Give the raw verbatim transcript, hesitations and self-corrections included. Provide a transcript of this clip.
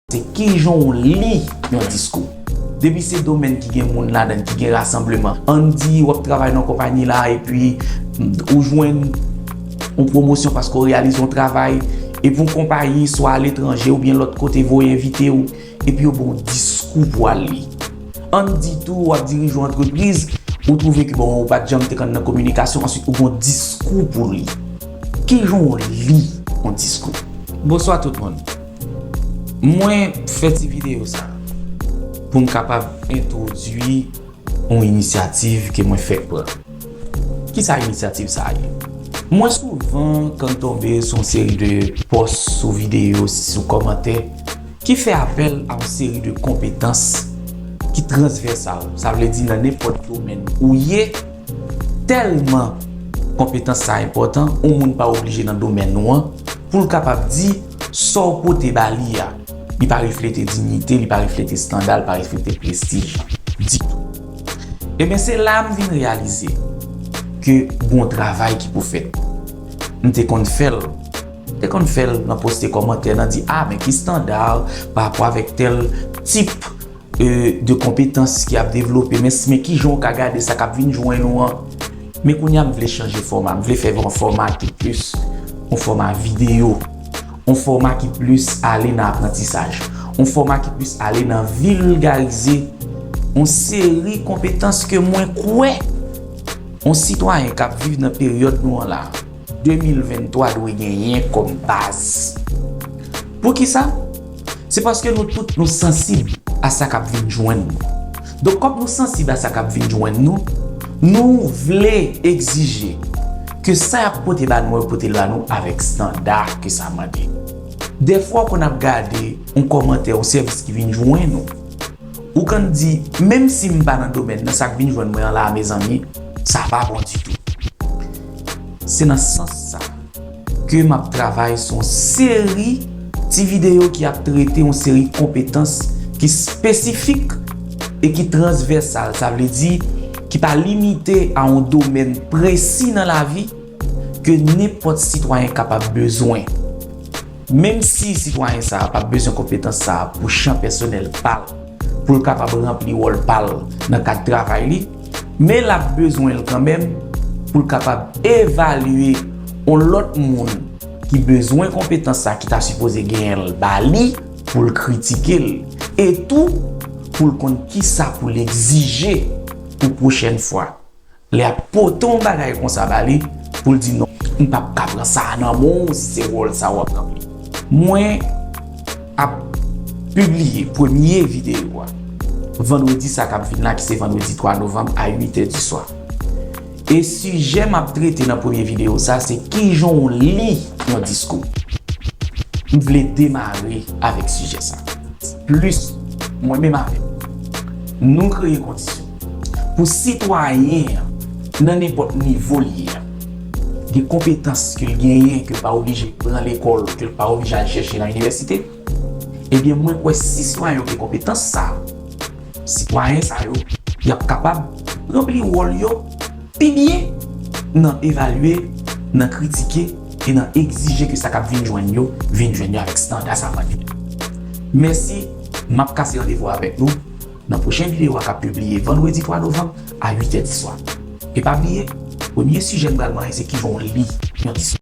se kijan w li yon diskou. Depi se domèn ki gen moun ladan, ki gen rasanbleman, ann di w ap travay nan konpayi la epi ou jwenn yon pwomosyon paske w reyalize yon travay epi yon konpayi swa aletranje oubyen lòt kote voye envite w epi yo ba w diskou pou w al li. Ann di tou w ap dirije yon antrepriz, ou twouve ke bon, ou pa t janm te konn nan kominikasyon, answit ou gen yon diskou pou li. Kijan w li yon diskou? Bonswa tout moun. Mwen fè ti videyo sa pou m kapab entwodui yon inisyativ ke mwen fèk pran. Kisa inisyativ sa a ye? Mwen souvan konn tonbe sou yon seri de pòs, sou videyo, sou kòmantè ki fè apèl a yon seri de konpetans ki transvèsal. Sa vle di nan nenpòt domèn ou ye, tèlman konpetans sa enpòtan, yon moun pa oblije nan domèn ou an pou l kapab di sa w pote ba li a, li pa reflete diyite, li pa reflete estanda, li pa reflete prestij ditou. Ebyen, se la m vin reyalize ke gon travay ki pou fèt. M te konn fè l. M te konn fè l nan poste kòmantè, nan di, a, men ki estanda pa rapò avèk tèl tip e, de konpetans ki ap devlope, men, men kijan w ka gade sa k ap vin jwenn ou an. Men kounye a, m vle chanje fòma. M vle fè yon fòma ki plis yon fòma videyo, yon fòma ki plis ale nan aprantisaj, yon fòma ki plis ale nan vilgarize yon seri konpetans ke mwen kwè yon sitwayen k ap viv nan peryòd nou an la, de mil venntwa dwe genyen kòm baz. Poukisa? Se paske nou tout nou sansib a sa k ap vin jwenn nou. Donk, kòm nou sansib a sa k ap vin jwenn nou, nou vle egzije ke sa y ap pote ba nou, yo pote l ba nou avèk estanda ke sa mande. Dèfwa, w konn ap gade yon kòmantè, yon sèvis ki vin jwenn ou, ou konn di, menm si m pa nan domèn nan, sa k vin jwenn mwen an la a, mezanmi, sa pa bon ditou. Se nan sans sa ke m ap travay sou yon seri ti videyo ki ap trete yon seri konpetans ki espesifik e ki transvèsal, sa vle di ki pa limite a yon domèn presi nan lavi ke nenpòt sitwayen kapab bezwen. Menm si sitwayen sa a p ap bezwen konpetans sa a pou chan pèsonèl pa l, pou l kapab ranpli wòl pa l nan kad travay li, men l ap bezwen l kanmenm pou l kapab evalye yon lòt moun ki bezwen konpetans sa a ki ta sipoze genyen l ba li pou l kritike l, e tou pou l konn kisa pou l egzije pou pwochèn fwa. Lè y ap pote yon bagay konsa ba li, pou l di, non, m p ap ka pran sa a nan men w si se wòl sa a w ap ranpli. Mwen ap pibliye premye videyo a vandredi sa k ap vin la, ki se vandredi twa novanm a uit è di swa. E sijè m ap trete nan premye videyo sa, se kijan w li yon diskou. M vle demare avèk sijè sa. Plis, mwen menm avè w, nou kreye kondisyon pou sitwayen an, nan nenpòt nivo l ye a, gen konpetans ke l genyen, ke l pa oblije pran lekòl, ke l pa oblije al chèche nan inivèsite, ebyen, mwen kwè si sitwayen yo gen konpetans sa a, sitwayen sa yo, y ap kapab ranpli wòl yo pi byen nan evalye, nan kritike e nan egzije ke sa k ap vin jwenn yo, vin jwenn yo avèk estanda sa mande. Mèsi, m ap kase randevou avèk nou nan pwochen videyo a k ap pibliye vandredi twa novanm a uit è di swa. E pa bliye, premye sijè m pral manyen se kijan w li yon diskou.